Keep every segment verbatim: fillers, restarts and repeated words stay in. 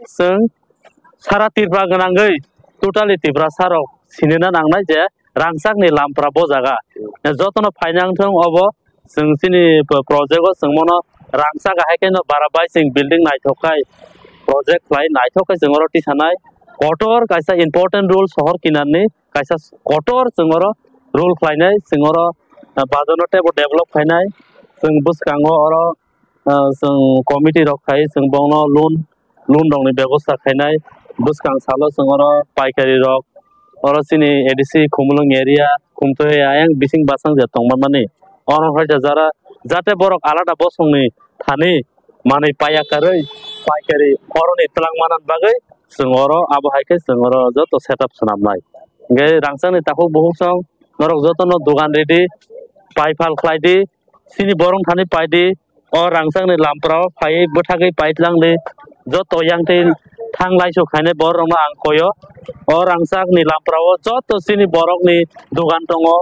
chwng sara Tripura gwnangwi totally Tiprasa rok sinina nangnai je rangchakni lampra bo jaga. Jotono phainang thung obo chwng chini p-, project o chwng mono rangchak hai khe no bara bai chwng building naithok khai project khlai naithok khai chwng oro tisanai kotor kaisa important role sohor kinarni kaisa kotor chwng oro role khlainai chwng oro, ah, bazar no teibo develop khainai chwng bwskango oro ah, chwng committee rok khai chwng bongno loan, loan rokni bebosta khainai. Bwskang salo chwng oro paikari rok, oro chini A D C Khumulwng area, Khumtwi ayang bising basang je tongma mani. Oro hai jara jate borok alada bosongni thani manwi paiya karwi paikari oroni twlang manani bagwi chwng oro abo hai khe chwng oro joto setup swnamnai. Hwnkhe rangchakni takhuk bukhuk song norok jotono dogan ridi, pai phal khlai di, chini borok thani pai di, o rangchakni lampra o phaiwi bwthagwi pai tlang di, joto yang twi thang laisok khainai borok rokno ang koi o. O rangchakni lampra o joto chini borokni dogan tongo,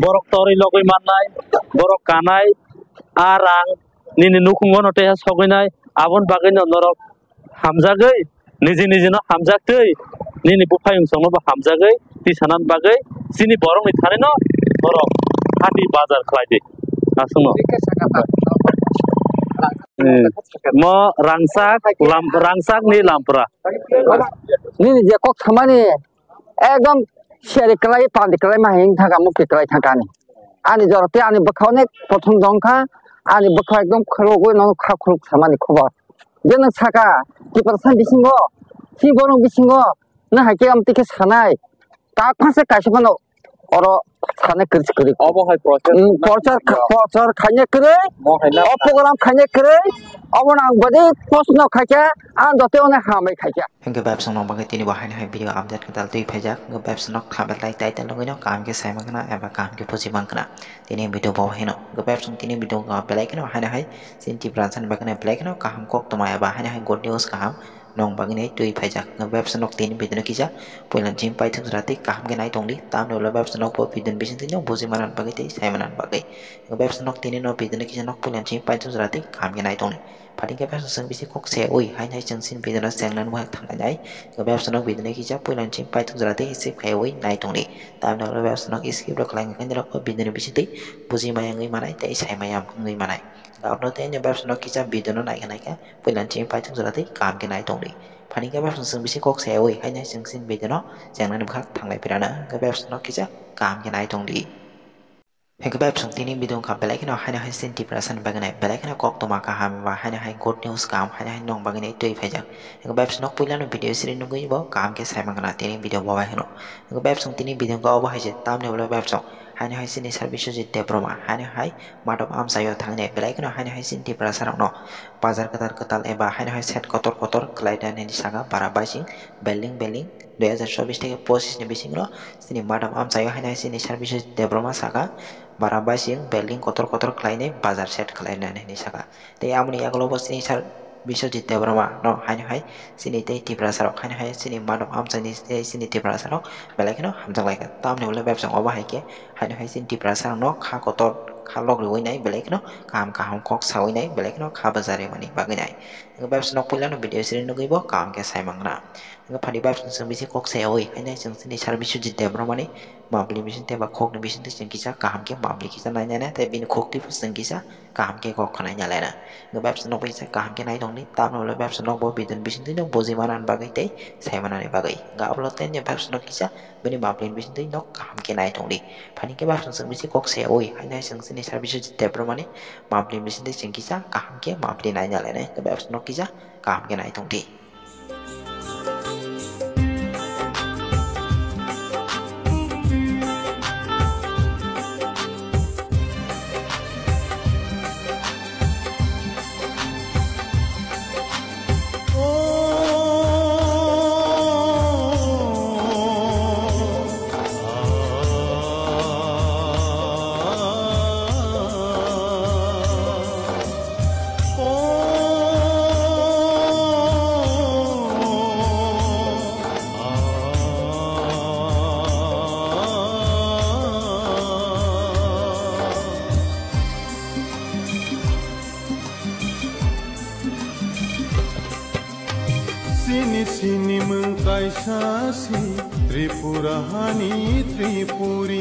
borok torwi logwi mannai, borok kanai, a rang nini nukhungo no tei sogwi nai, aboni bagwi no norok hamjagwi, niji niji no hamjaktwi, nini buphayung songno bo hamjagwi, tisanani bagwi, chini borokni thani no borok hati bazar khlai di. Aswkno. Hmm. Mo rangchak, lam-, rangchakni lampra. Nini je kok samani ekdom seri kwlai, pandi kwlai ma hing thaka, mukti kwlai thaka ani. Ani jora tei ani bwkha onek kothom jong kha, ani bwkha ekdom khulugwi nono kha khuluk samani khobor. Je nwng saka, Tiprasa bisingo, si borok bisingo, nwng hai khe amtwi khe sanai, tak phang se kaisa phano oro sanai kwrwi se kwrwi. Obo hai process. Hmm, na prochar kha-, prochar khaina kwrwi, mo hai na o program khaina kwrwi, obo nang badi post no khaikha, ang jote one hambai khaikha. Hingke website no bagwi tini bo haino hai video update kwtal twi phaijak. Hingke website no kha belai title nugwi no kaham khe sai mankha eba kaham khe buji mankha. Tini video bo haino. Hingke website tini video belai kheno haino hai chini Tiprasa ni bagwi belai kheno kaham kok tongma eba haino hai good news kaham nong bagwi twi phaijak. Hingke website no tini video no kisa puila chini paithak jora tei kaham khe nai tongdi. Tamni ulo website no bo video ni bising twi no buji manani bagwi tei sai manani bagwi. Hingke website no tini no video no kisa nok puila chini paithak jora tei kaham khe nai tongdi. Phating khe bebsong chwng bisi kok se ui, haino hai chwng chini video no chengnani wngkha thanglainai. Bebsong no video no kisa puila ni chini paithak jora tei skip khai ui nai tongdi. Tamni ulo bebsong no skip rok khlai wngkha, nini rok video ni bisingtwi buji maya wngwi manai tei sai maya wngwi manai. Aboni tei bebsong no kisa video no naikha naikha puila ni chini paithak jora tei kaham khe nai tongdi. Phating khe bebsong chwng bisi kok se ui, haino hai chwng chini video no chengnani wngkha thanglai phirana. Bebsong no kisa kaham khe nai tongdi. Hingke bebsong tini video wngkha belai kheno haino hai chini Tiprasa ni bagwi nai belai kheno koktwma kaham ba haino hai good news kaham haino hai nong bagwi nai twi phaijak. Hingke bebsong no puila no video siri nugwi bo kaham khe sai mankha tini video bo bai kheno. Hingke bebsong tini video wngkha obo hai se tamni ulo bebsong haino hai chini Sir Biswajit Debbarma haino hai mathop amchaio thangwi nai belai kheno haino hai chini Tiprasa rok no bazar kwtal kwtal eba haino hai set kotor kotor khlai nani saka bara baising building building dui hazar chobbish theke pochis ni bisingo chini madam amchaio haino hai chini Sir Biswajit Debbarma saka bara baising building kotor kotor khlainai bazar set khlainani hinwi saka. Tei amoni yagulo bo chini Sir Biswajit Debbarma no haino hai chini tei Tiprasa rok haino hai chini madam amchaini tei chini Tiprasa rok belai kheno hamjak laikha. Tamni ulo bebsong obo hai khe haino hai chini Tiprasa rok no kha kotor kha lok riwi nai belai kheno kaham kaham kok sawi nai belai kheno kha bwchari mani bagwi nai. Bebsong no puila no video siri nugwi bo kaham khe sai mankha. Hingke phaini bai chwng bisi kok se oi, haino chwng chini Sir Biswajit Debbarmani mapli bisingtwi ba khokni bisingtwi chwng kisa kaham khe mapli kisa nainani, tei bini khok twibo chwng kisa kaham khe kok khwnai nalaina. Hingke bai chwng nokbo kisa kaham khe nai tongdi, tamoni ulo bai chwng nokbo bidin bisingtwi no buji manani bagwi tei sai manani bagwi. Hingke abo ulo tei bai chwng nok kisa bini mapli bisingtwi nok kaham khe nai tongdi. Phaini khe bai chwng bisi kok se oi, haino chwng chini Sir Biswajit Debbarmani mapli bisingtwi chwng kisa kaham khe mapli nai nalaina. Hingke bai chwng nok kisa kaham khe nai tongdi. Chini sinimung kaisa si Tripura hani Tripuri.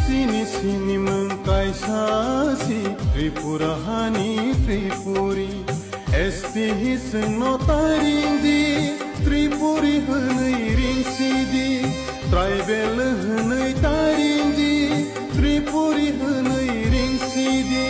Chini sinimung kaisa si Tripura hani Tripuri. S T hi chwngno ta ring di, Tripuri hwnwi ring si di, tribal hwnwi ta ring di, Tripuri hwnwi ring si di.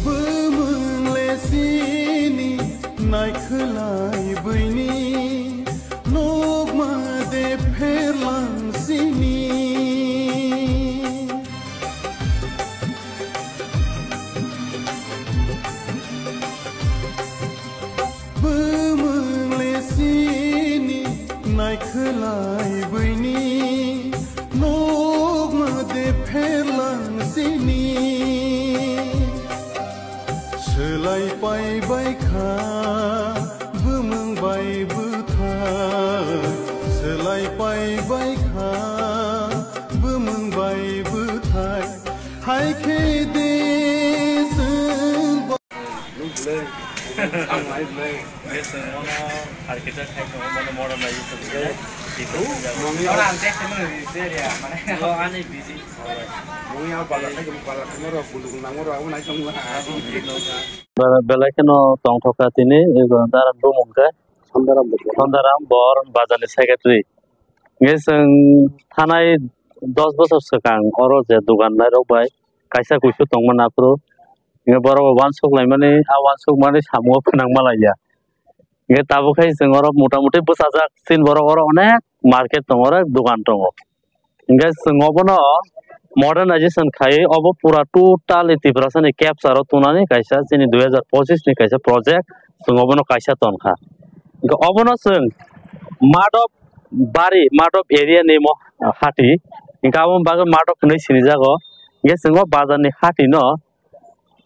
Bumung le sini naikhwlai buini, nokma de pherlang sini. Bumung le sini naikhwlai buini, nokma de pherlang sini. Swlai pai bai kha bumung bai bwthai, swlai pai bai kha bumung bai bwthai, hai khe de chwng. Yes, sir. Mono architect hai tongo, mono modern bai use tongo. Oro ang test mo ni area mane. Lo ani busy. Mui ya bala sai bala sai moro bulu nang moro abo nai tong la. Be-, belai kheno tongthokha tini, ego Daram bumung khe. Sondaram bumung. Sondaram bor bazar ni secretary. Nge chwng thanai dos bosor swkang oro je dugan lai rok bai kaisa kuisu tongma naphuru. Nge borok bo uansuk laimani, a uansuk mani samungo phnang malaiya. Nge tabuk hai chwng oro mota moti bwchajak, chini borok oro onek market tongo, onek dugan tongo. Hingke chwng obono modernization khai obo pura totally Tiprasani capture o tunani kaisa chini dui hajar pochis ni kaisa project chwng obono kaisa tonkha. Hingke obono chwng Madhop bari, Madhop area ni mo hati. Hingke aboni bagwi Madhop hinwi sinijago. Hingke chwng o bazar ni hati no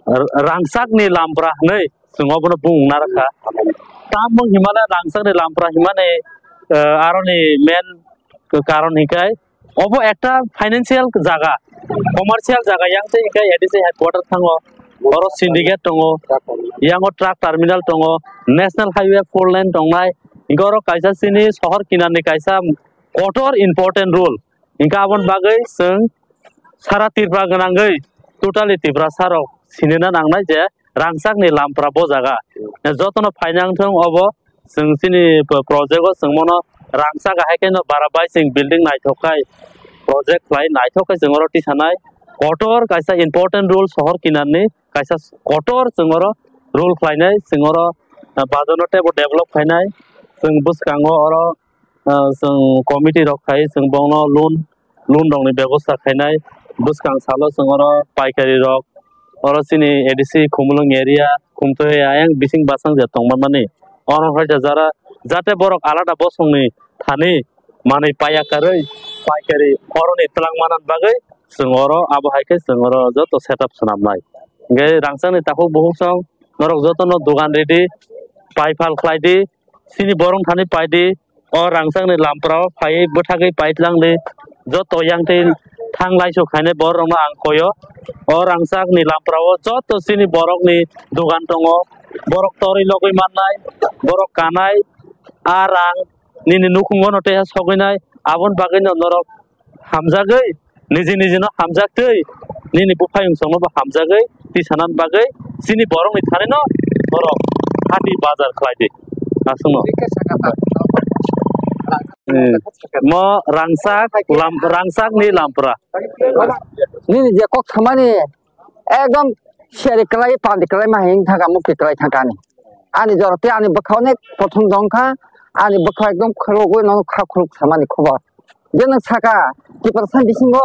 r-, rangchak ni lampra hinwi chwng obono bung narwkha. Tamung himale rangchak ni lampra himani, eh, aroni main karon hinkhe obo ekta financial jaga, commercial jaga yang tei hinkhe A D C headquarter thango, oro syndicate tongo, yango truck terminal tongo, national highway four lane tongnai, hinkhe oro kaisa chini sohor kinarni kaisa kotor important role, hinkhe aboni bagwi chwng sara Tripura gwnangwi totally Tiprasa rok sinina nangnai je rangchakni lampra bo jaga. Jotono phaina wngthong obo chwng chini p-, project o chwng bono rangchak hai kheno bara bai chwng building naithok khai project khlai naithok khai chwng oro tisanai kotor kaisa important role sohor kinarni kaisa kotor chwng oro role khlainai chwng oro, ah, bazar no teibo develop khainai chwng bwskango oro ah, chwng committee rok khai chwng bongno loan, loan rokni bebosta khainai. Bwskang salo chwng oro paikari rok, oro chini A D C Khumulwng area, Khumtwi ayang bising basang je tongma mani. Oro hai jara jate borok alada bosongni thani manwi paiya karwi paikari oroni twlang manani bagwi chwng oro abo hai khe chwng oro joto setup swnamnai. Hingkhe rangchakni takhuk bukhuk song norok jotono dogan ridi, pai phal khlai di, chini borok thani pai di, o rangchakni lampra o phaiwi bwthagwi pai tlang di, joto yang twi thang laisok khainai borok rokno ang koi o. O rangchakni lampra o joto chini borokni dogan tongo, borok torwi logwi mannai, borok kanai, a rang nini nukhungo no teisa sogwi nai, aboni bagwi no norok hamjagwi, niji niji no hamjaktwi, nini buphayung songno bo hamjagwi, tisanani bagwi, chini borokni thani no borok hati bazar khlai di. Aswkno. Hmm. Mo rangchak, lam-, rangchak ni lampra. Nini je kok samani ekdom seri kwlai, pandi kwlai ma hing thangka, mukti kwlai thangka ani. Ani jora tei ani bwkha onek prothom dong kha, ani bwkha ekdom khulugwi nono kha khuluk samani khobor. Je nwng saka, Tiprasa bisingo,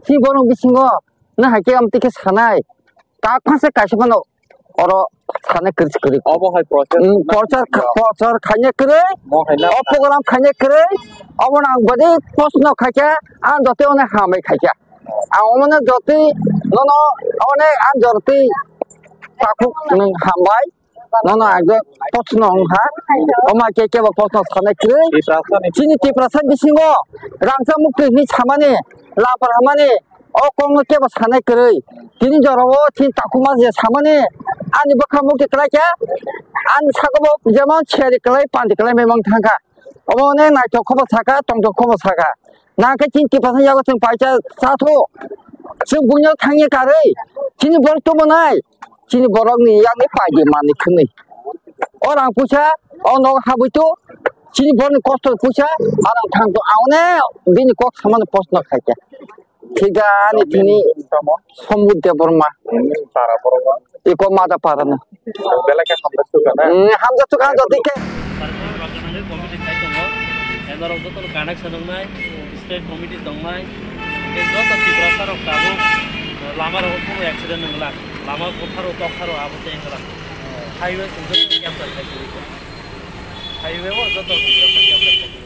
si borok bisingo, nwng hai khe amtwi khe sanai, tak phangsa kaisa phano oro sanai kwrwi se kwrwi. Obo hai process Mm, na prochar kha-, prochar khaina kwrwi, Mo hai na o program khaina kwrwi, obo nang badi post no khaikha, ang jote one hambai khaikha. Ang omono jotwi nono one ang jotwi takhuk nwng hambai. Nono ang je post no wng ha. Omo ke kebo post no sanai kwrwi. Tiprasa ni Chini Tiprasa bisingo rangchak mukti hinwi samani, lapar hamani, o kok no kebo sanai kwrwi. Tini jora o chini takhuk ma je samani, ani bwkha mukti kwlai khe, ani saka bo jemon seri kwlai, panti kwlai memang thangkha. Omo ne naithok khobo saka, tongthok khobo saka. Nang khe chini Tiprasa yago chwng paisa chatho. Chwng buino thangya karwi. Chini borok tubunai. Chini borokni yakni paidi manwi khwnwi. O rang puisa, o nogo habwi tu. Chini borokni kosto puisa, arang thang tu. Aune bini kok samani post no khaikha. Thik ani tini Sombut Debbarma. Para borok. Iko mada para no. Belai khe hamjak suka na? Hmm, hamjak suka, hamjak suka. Committee khai tongo. Enorok joto no connection wngnai, state committee tongnai. Tei joto Tiprasa rok tabuk lama rogo kuno accident wngla. Lama kutharo, tokharo abo tei wngla. Highway song joto capture khai tongwi tongo. Highway o joto Tiprasa capture khai tongwi.